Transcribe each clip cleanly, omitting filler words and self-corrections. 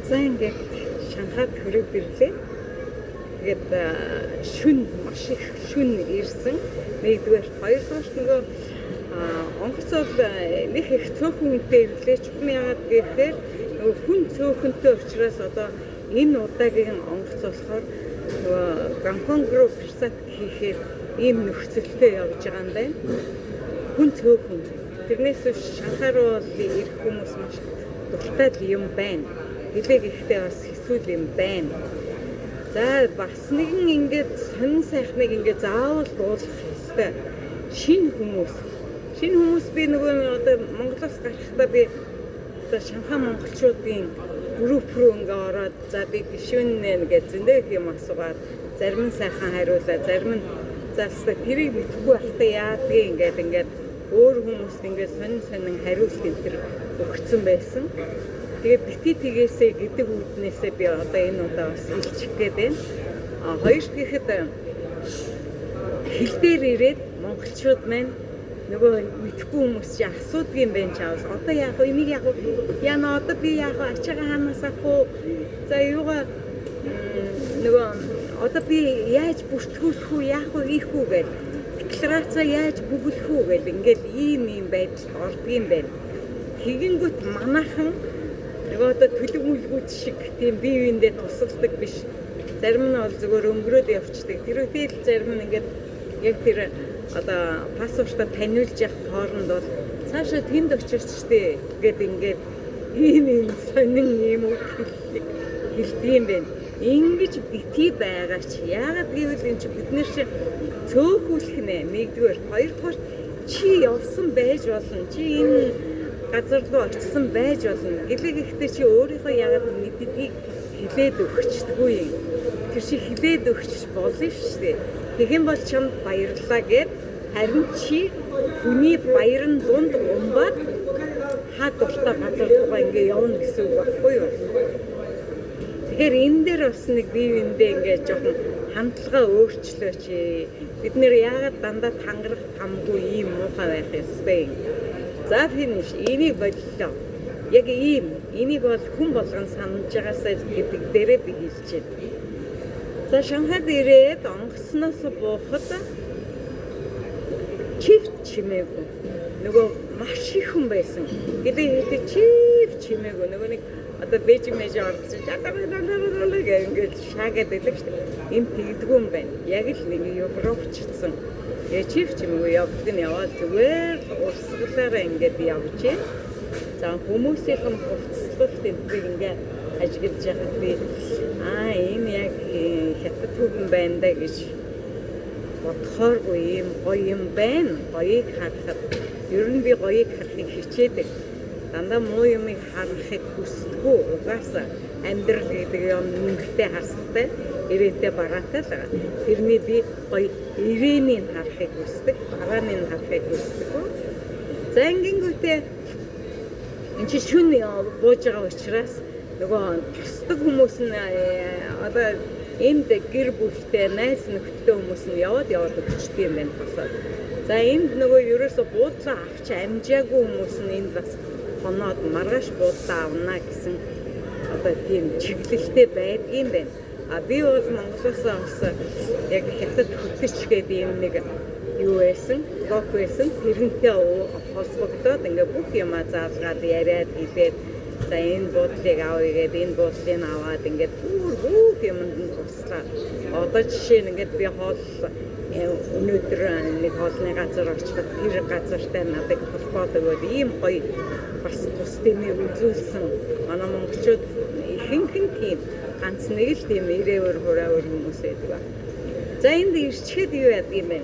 За ингээд Шанхайд хүрээд ирлээ. Тэгээд шөнө маш их шөнө ирсэн. Нэгдүгээр, хоёрдугаарт нөгөө онгоц бол нэг их цөөхөн хүнтэй ирлээ. Чухам яагаад гэхээр нөгөө хүн цөөхөнтэй учраас одоо энэ удаагийн онгоц болохоор нөгөө Гонконг руу пересадка хийхээр ийм нөхцөлтэй явж байгаа юм байна. Хүн цөөхөн. Тэрнээс биш Шанхай руу бол ирэх хүмүүс маш дуртай л юм байна. Гэлээ гэхдээ бас хэцүү юм байна. За бас нэгэн ингээд сонин сайхныг ингээд заавал дуулах ёстой. Шинэ хүмүүс. Шинэ хүмүүс би нөгөө одоо Монголоос гарахдаа би одоо Шанхай монголчуудын групп руу ингээ ороод за би гишүүн нэ гэж зөндөө их юм асуугаад зарим нь сайхан хариулаа, зарим нь за ёстой тэрийг мэдэхгүй байхдаа яадгийг ингээд ингээд өөр хүмүүст ингээд сонин сонин хариулт энэ тэр өгсөн байсан. Тэгээд бити тгээсээ гэдэг үүднээсээ би одоо энэ удаа бас илчих гээд байна. А хоёрт гэхэд хил дээр ирээд монголчууд маань нөгөө мэдэхгүй хүмүүс чи асуудаг юм байна чаавас. Одоо яах вэ? Энийг яах вэ? Яна одоо би яах вэ? Ачаагаа хаанаас авах уу? За юугаа нөгөө одоо би яаж бүртгүүлэх үү? Яах вэ? Хийх үү гэл. Декларацаа яаж бөглөх үү гэл ингээл ийм ийм байдалд ордог юм байна. Тэгэнгүүт манайхан нөгөө одоо төлөв мүлгүүд шиг тийм бие биендээ тусалдаг биш. Зарим нь бол зүгээр өнгөрөөд явцдаг. Тэр үедээ л зарим нь ингээд яг тэр одоо паспортоо таниулж явах хооронд бол цаашаа тэнд очирч штэ гэд ингээд ийм ийм сонин ийм үг хэлдэг юм байна. Ингэж бити байгаа чи яагаад гэвэл энэ чи бид нэр чи цөөхүүлэх нэ нэгдүгээр, хоёрдугаар чи явсан байж болно. Чи энэ газар руу очисон байж болно. Гэлээ гэхдээ чи өөрийнхөө яагаад мэддгийг хилээд өгчдөггүй юм. Тэр чи хилээд өгч болно шүү дээ. Тэгэн бол чамд баярлалаа гэд харин чи хүний баярын дунд умбаад хаа дуртай газар руугаа ингээ явна гэсэн үг байхгүй юу? Тэгэхээр энэ дээр бас нэг бие биендээ ингээ жоохон хандлага өөрчлөөч. Бид нэр яагаад дандаа тангарах тамгүй ийм муухай байх ёстой юм. За финиш энийг боллоо. Яг ийм энийг бол хүн болгон санаж байгаасаа гэдэг дээрээ би хэлж байна. За Шанхайд ирээд онгоцноос буухад чифт чимээгүй. Нөгөө маш их хүн байсан. Гэлээ хэлээ чиф чимээгүй. Нөгөө нэг одоо Бээжин мэж орж гэх ингээд шаагаад байдаг шүү дээ. Энд тэгдэггүй юм байна. Яг л нэг европчдсан. Тэгээ чиф чимээгүй явдаг нь яваад зүгээр урсгалаараа ингээд явж байна. За хүмүүсийнхэн хувцаслалт энтрийг ингээд ажиглаж яхад би энэ яг хятад хүүхэн байна да гэж бодохооргүй ийм гоё юм байна. Гоёыг харахад ер нь би гоёыг харахыг хичээдэг. Дандаа муу юмыг харахыг хүсдэггүй. Угаасаа амьдрал гэдэг юм нэмэгтэй хасахтай, ирээдээ бараатай л байгаа. Тэрний би гоё ирээнийг харахыг хүсдэг, барааныг харахыг хүсдэг. За ингэнгүүтээ энэ чи шүн бууж байгаа учраас нөгөө тусдаг хүмүүс нь одоо энд гэр бүлтэй, найз нөхдөдтэй хүмүүс нь яваад яваад өгчдөг юм байна босоод. За энд нөгөө ерөөсө буудлаа авч амжаагүй хүмүүс нь энд бас хоноод маргааш буудлаа авна гэсэн одоо тийм чиглэлтэй байдгийн байна. А би бол Монголоос бас яг хятад хөтөч гэдэг юм нэг юу байсан, блок байсан. Тэрнтэй холбогдоод ингээ бүх юмаа заалгаад яриад хэлээд за энэ буудлыг авъя гээд энэ буудлыг аваад ингээд бүр бүх юмд нь туслаа. Одоо жишээ нь ингээд би хоол өнөөдөр нэг хоолны газар очиход тэр газартай надад холбоод өгөөд ийм гоё бас тус дэмий үзүүлсэн. Манай монголчууд ихэнх нь тийм ганц нэг л тийм ирээвэр хураавар хүмүүс байдаг ба. За энд ирчгээд юу яадаг юм бэ?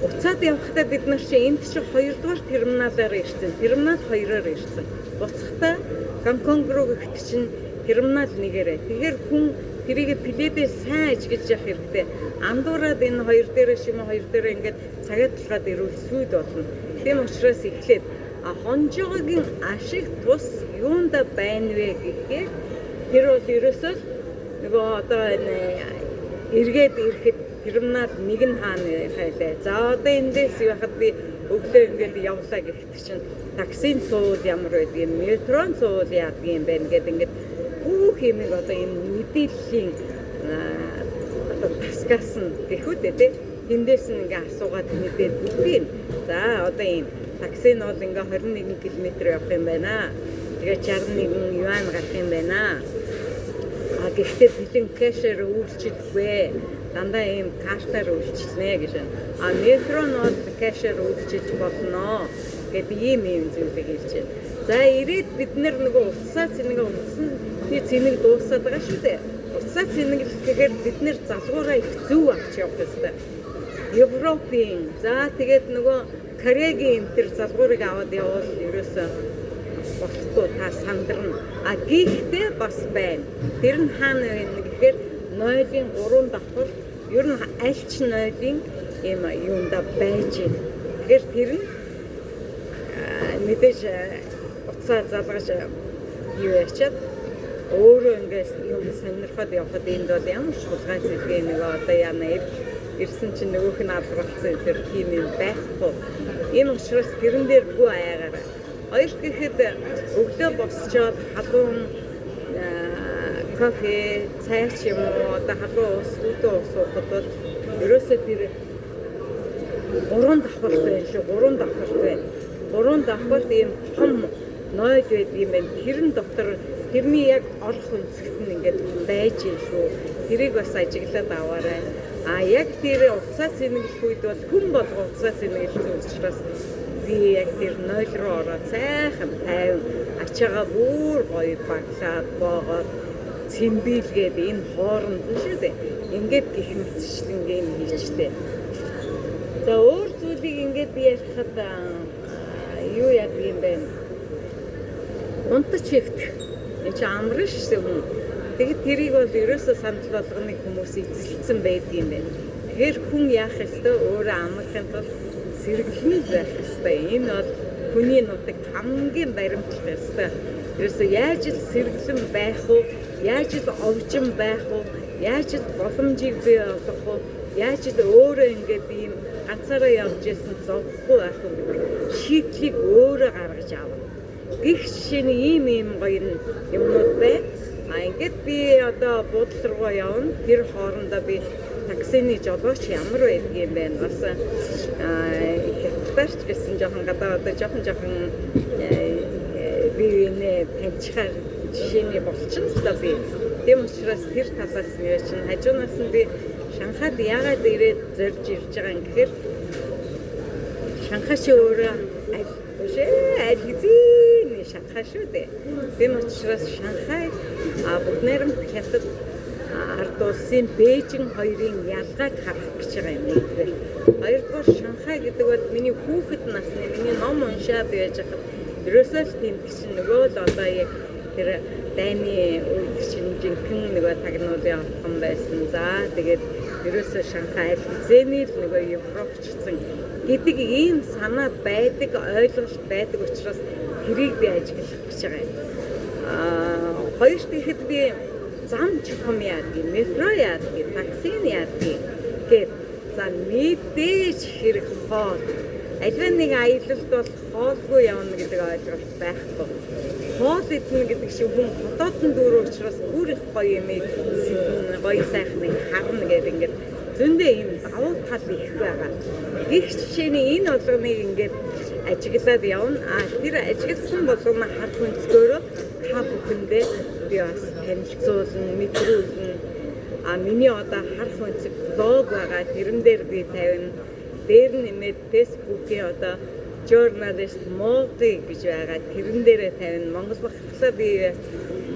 Буцаад явахдаа бид нар чи энд чи хоёрдугаар терминалаар ирсэн. Терминал 2-оор ирсэн. Буцахдаа Гонконг руу гэхэд чинь терминал 1-ээрээ. Тэгэхээр хүн тэрийг пледээ сайн ажиглаж явах хэрэгтэй. Андуураад энэ хоёр дээрээ шимэ хоёр дээрээ ингээд цагаа тулгаад ирвэл сүйд болно. Тийм учраас эхлээд хонжоогын ашиг тус юунда байна вэ гэхээр тэр бол ерөөсөө нөгөө одоо энэ эргээд ирэхэд терминал 1 нь хаана хайлаа. За одоо эндээс яхад би Өглөө ингээд явлаа гэхэд чинь таксийн суул ямар байдгийг, метрон суул яадаг юм бэ гэдэг ингээд бүх юмыг одоо энэ мэдээллийн одоо таскаас нь гэх үү дээ, тэндээс нь ингээ асуугаад мэдээд бүгдийг. За одоо ийм такси нь бол ингээ 21 км явах юм байна. Тэгээ 61 юань гарах юм байна. А гэхдээ бэлэн кэшээр үйлчилдэггүй. Дандаа ийм картаар үйлчилнэ гэж байна. А метро нь бол кэшээр үйлчилж болно гэдэг ийм ийм зүйлийг хэлж байна. За ирээд бид нөгөө утсаа цэнэг утсан цэнэг дуусаад байгаа шүү дээ. Утсаа цэнэглэх гэхээр бид нэр залгуураа их зөв авч явах ёстой. Европын за тэгээд нөгөө Корегийн тэр залгуурыг аваад явбал ерөөсөө болохгүй, та сандарна. А гэхдээ бас байна. Тэр нь хаана вэ гэхээр 0-ын 3 давхар ер нь аль ч 0-ын ийм юунда байж байна. Тэгэхээр тэр нь мэдээж утсаа залгаж юу ячаад өөрөө ингээс юм сонирхоод явхад энд бол ямар ч хулгай зэлгээ нөгөө одоо яана ирсэн чинь нөгөөх нь алга болсон тэр тийм юм байхгүй. Энэ учраас тэрэн дээр бүү аяагаарай. Хоёр гэхэд өглөө босчоод халуун кофе, цай ч юм уу одоо халуун ус, үүдэн ус уухад бол ерөөсөө тэр 3 давхарт байна шүү. 3 давхарт байна. 3 давхарт ийм том нойл байдаг юм байна. Тэрэн дотор тэрний яг орох өнцөгт нь ингээд байж юм шүү. Тэрийг бас ажиглаад аваарай. А яг тэр утсаа цэнэглэх үед бол хүн болго утсаа цэнэглэсэн учраас би яг тэр 0 руу ороод сайхан тайван ачаагаа бүр гоё баглаад боогоод цэмбийлгээд энэ хооронд нь шүү дээ. Ингээд гих мэтчлэнгээ юм хийчтэй. За өөр зүйлийг ингээд би ярихад юу яадаг юм бэ? Унтаж хэвтэх. Энэ чинь амарна шүү дээ хүн. Тэгэд тэрийг бол ерөөсөө санал болгоныг хүмүүс эзэлсэн байдаг юм байна. Тэгэхээр хүн яах ёстой? Өөрөө амрахын тулд сэргэлэн байх ёстой. Энэ бол хүний нутаг хамгийн баримтлах ёстой. Ерөөсөө яаж л сэргэлэн байх вэ? Яаж л овжин байх вэ? Яаж л боломжийг бий болгох вэ? Яаж л өөрөө ингээд ийм ганцаараа явж исэн зовхгүй байх вэ гэдэг шийдлийг өөрөө гаргаж авна. Гэх жишээний ийм ийм гоё юмнууд байна. А ингээд би одоо буудлын руугаа явна. Тэр хоорондоо би таксины жолооч ямар байдаг юм бэ? Бас хятадаар ч гэсэн жоохон гадаа одоо жоохон би нэ таньчихаар жишээний болчихно л доо би. Тийм учраас тэр талаас нь яа чинь хажуунаас нь би Шанхайд яагаад ирээд зорж ирж байгаа юм гэхээр Шанхай чи өөрөө аль биш аль хэзээний Шанхай шүү дээ. Тийм учраас Шанхай бүгд найрамд Хятад ард улсын Бээжин хоёрын ялгааг харах гэж байгаа юм нэгдүгээр. Хоёрдугаар Шанхай гэдэг бол миний хүүхэд насны миний ном уншаад байж байхад ерөөсөө л тэмдэг чинь нөгөө л одоо яг тэр дайны үед чинь жинхэнэ нөгөө тагнуулын отхон байсан. За тэгээд ерөөсөө Шанхай аль хэзээний л нөгөө европчсон гэдэг ийм санаа байдаг, ойлголт байдаг учраас тэрийг би ажиглах гэж байгаа юм. Хоёр дахьд би зам чухам яадаг, метро яадаг, такси яадаг гэд. За мэдээж хэрэг хоол. Аливаа нэг аялалд бол хоолгүй явна гэдэг ойлголт байхгүй. Хоол идэнэ гэдэг шиг хүн хотоодон дүүрэн учраас бүр их гоё юм гоё сайхныг харна гэдэг ингээд зөндөө ийм давуу тал их байгаа. Гэх жишээний энэ болгоныг ингээд ажиглаад явна. А тэр ажигласан болгоно харах өнцгөөрөө та бүхэндээ би бас танилцуулна, мэдрүүлнэ. А миний одоо харах өнцөг блог байгаа. Тэрэн дээр би тавина. Дээр нэмээд Facebook-ийн одоо journalist Моги гэж байгаа. Тэрэн дээрээ тавина. Монгол багтлаа би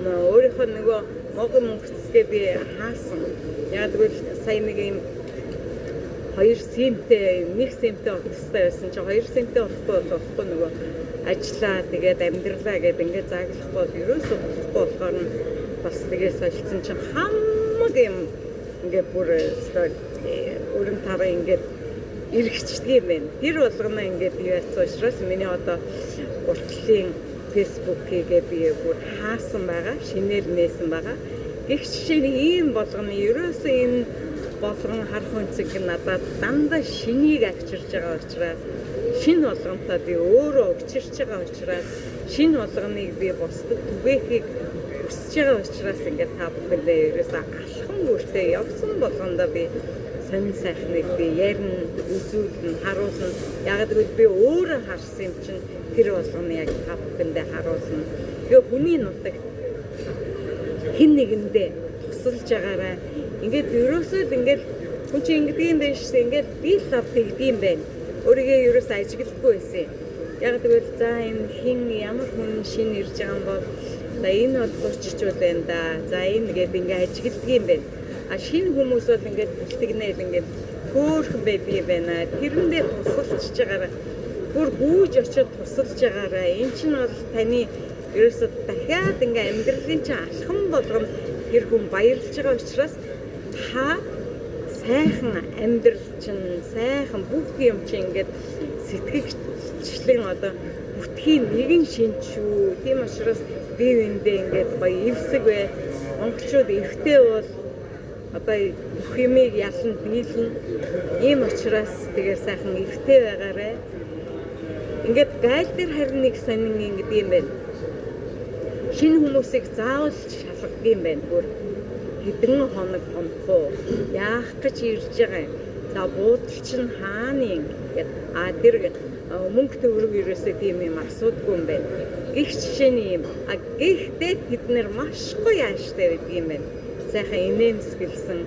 өөрийнхөө нөгөө Моги мөнгөцгөө би хаасан. Яг тэгвэл сая нэг юм 2 симтэй, 1 симтэй утастай байсан чинь 2 симтэй болохгүй болохгүй нөгөө ажиллаа тэгээд амьдралаа гэд ингээд зааглахгүй бол ерөөсөө болохгүй болохоор нь бас тэгээд солилцсон чинь хамаг юм ингээд бүр өрөм тараа ингээд эргэждэг юм байна. Тэр болгоно ингээд яасан учраас миний одоо уртлын Facebook-ийг би бүр хаасан байгаа, шинээр нээсэн байгаа. Гэх жишээ нь ийм болгоно ерөөсөө энэ болгон харах өнцөг надад дандаа шинийг авчирж байгаа учраас Шинэ болгонтой би өөрөө учирч байгаа учраас шинэ болгоныг би бусдад түгээхийг хүсэж байгаа учраас ингээд та бүхэндээ ерөөсөө алхам бүртээ явсан болгондоо би сонин сайхныг би ярина, үзүүлнэ, харуулна. Яг гэвэл би өөрөө харсан юм чинь тэр болгоно яг та бүхэндээ харуулна. Тэгээ хүний нутагт хэн нэгэндээ тусалж байгаарай. Ингээд ерөөсөө л ингээд хүн чинь ингэдэг юм байна шүү дээ. Ингээд би л лав тэгдэг юм байна. Өөрийгөө ерөөсөө ажигладаггүй байсан. Яг тэгвэл за энэ хэн ямар хүн шинэ ирж байгаа юм бол за энэ бол гурччул байна да. За энэ гээд ингээ ажигладаг юм байна. А шинэ хүмүүс бол ингээд бэлтгэнээл ингээд хөөхөн байдаг юм байна. Тэрэндээ тусалж байгаарай. Бүр гүйж очиод тусалж байгаарай. Энэ чинь бол таны ерөөсөө дахиад ингээ амьдралын чинь алхам болгоно тэр хүн баярлж байгаа учраас та сайхан амьдрал чинь сайхан бүх юм чинь ингээд сэтгэгчлэн одоо бүтхийн нэгэн шинж шүү. Тийм учраас бие биендээ ингээд гоё эвсэг бай. Монголчууд эвтэй бол одоо бүх юмыг ялан дийлнэ. Ийм учраас тэгээ сайхан эвтэй байгаарай. Ингээд гайл дээр харин нэг сонин ингэдэг юм байна. Шинэ хүмүүсийг заавал шалгадаг юм байна. Бүр хэдэн хоног хонох уу? Яах гэж ирж байгаа юм? За буудал чинь хааны юм гэд. А тэр мөнгө төгрөг ерөөсөө тийм юм асуудаггүй юм байна. Гэх жишээний юм. А гэхдээ тэд нэр маш гоё ааштай байдаг юм байна. Сайхан инээмсэглэсэн.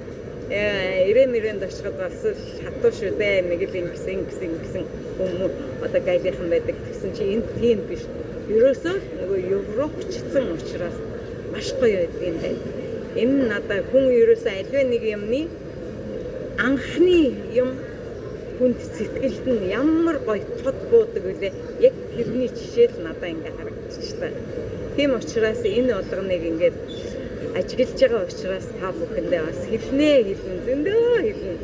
Ирэм ирэнд очиход бас хатуу шүү дээ. Нэг л ингэсэн ингэсэн ингэсэн хүмүүс одоо гайлынхан байдаг. Тэгсэн чи энд тийм биш. Ерөөсөө нөгөө европчдсан учраас маш гоё байдаг юм байна. Энэ надад хүн ерөөсөө аливаа нэг юмны анхны юм хүнд сэтгэлд нь ямар гоё тод буудаг вүлээ. Яг тэрний жишээ л надад ингээ харагдчихлаа. Тийм учраас энэ болгоныг ингээд ажиглаж байгаа учраас та бүхэндээ бас хэлнэ хэлнэ зөндөө хэлнэ.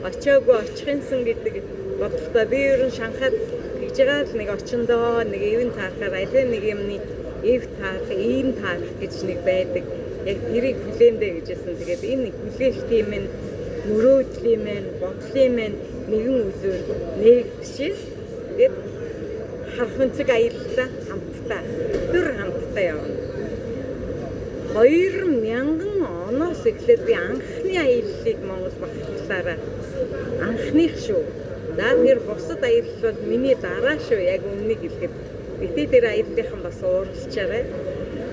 Очоогүй очихынсан гэдэг бодолтой би ер нь Шанхайд тэгж байгаа л нэг очиндоо нэг ивэн таарахаар аливаа нэг юмны эв таарах, ийм таарах гэж нэг байдаг. Яг тэрийг хүлээндэ гэж хэлсэн. Тэгээд энэ хүлээлт юм нь мөрөөдөл юм байна, бодол юм байна нэгэн үзүүр нэгдчихээ. Тэгээд хархванцэг аяллаа хамтдаа, өдөр хамтдаа явна. 2000 оноос эхлээд би анхны аяллыг Монгол багтлаараа анхных шүү. За тэр бусад аялал бол миний дараа шүү, яг үннийг хэлэхэд. Гэтэ тэр аяллынхан бас уурлчаарай.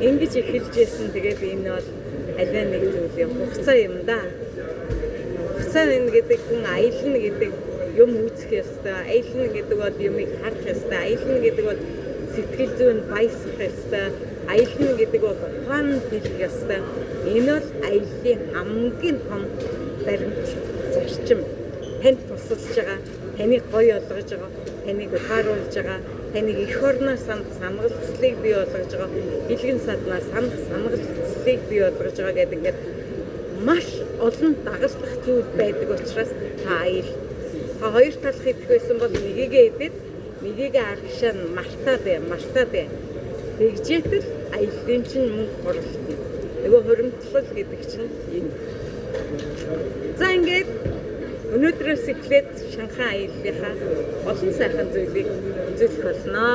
Ингэж эхэлж исэн. Тэгээд энэ бол аливаа нэг зүйл юм, хугацаа юм да. Хугацаа энэ гэдэг хүн аялна гэдэг юм үүсэх ёстой. Аялна гэдэг бол юмыг харах ёстой. Аялна гэдэг бол сэтгэл зүйн баясгах ёстой. Аялна гэдэг бол ухаан хэлэх ёстой. Энэ бол аяллын хамгийн том баримт зарчим. Танд тусалж байгаа, таныг гоё болгож байгаа, таныг ухааруулж байгаа, таныг эх орноо санах самгалцлыг бий болгож байгаа, илгэн саднаа санах самгалцлыг бий болгож байгаа гэдэг ингээд маш олон дагалдах зүйл байдаг учраас та аял. Та хоёр талах идэх байсан бол нэгийгээ идээд нэгийгээ аргашаа мартаад бай, мартаад бай. Тэгжээтэл аяллын чинь мөнгө хурлтна. Нөгөө хуримтлал гэдэг чинь энэ. За ингээд өнөөдрөөс эхлээд Шанхай аяллынхаа олон сайхан зүйлийг үзүүлэх болно.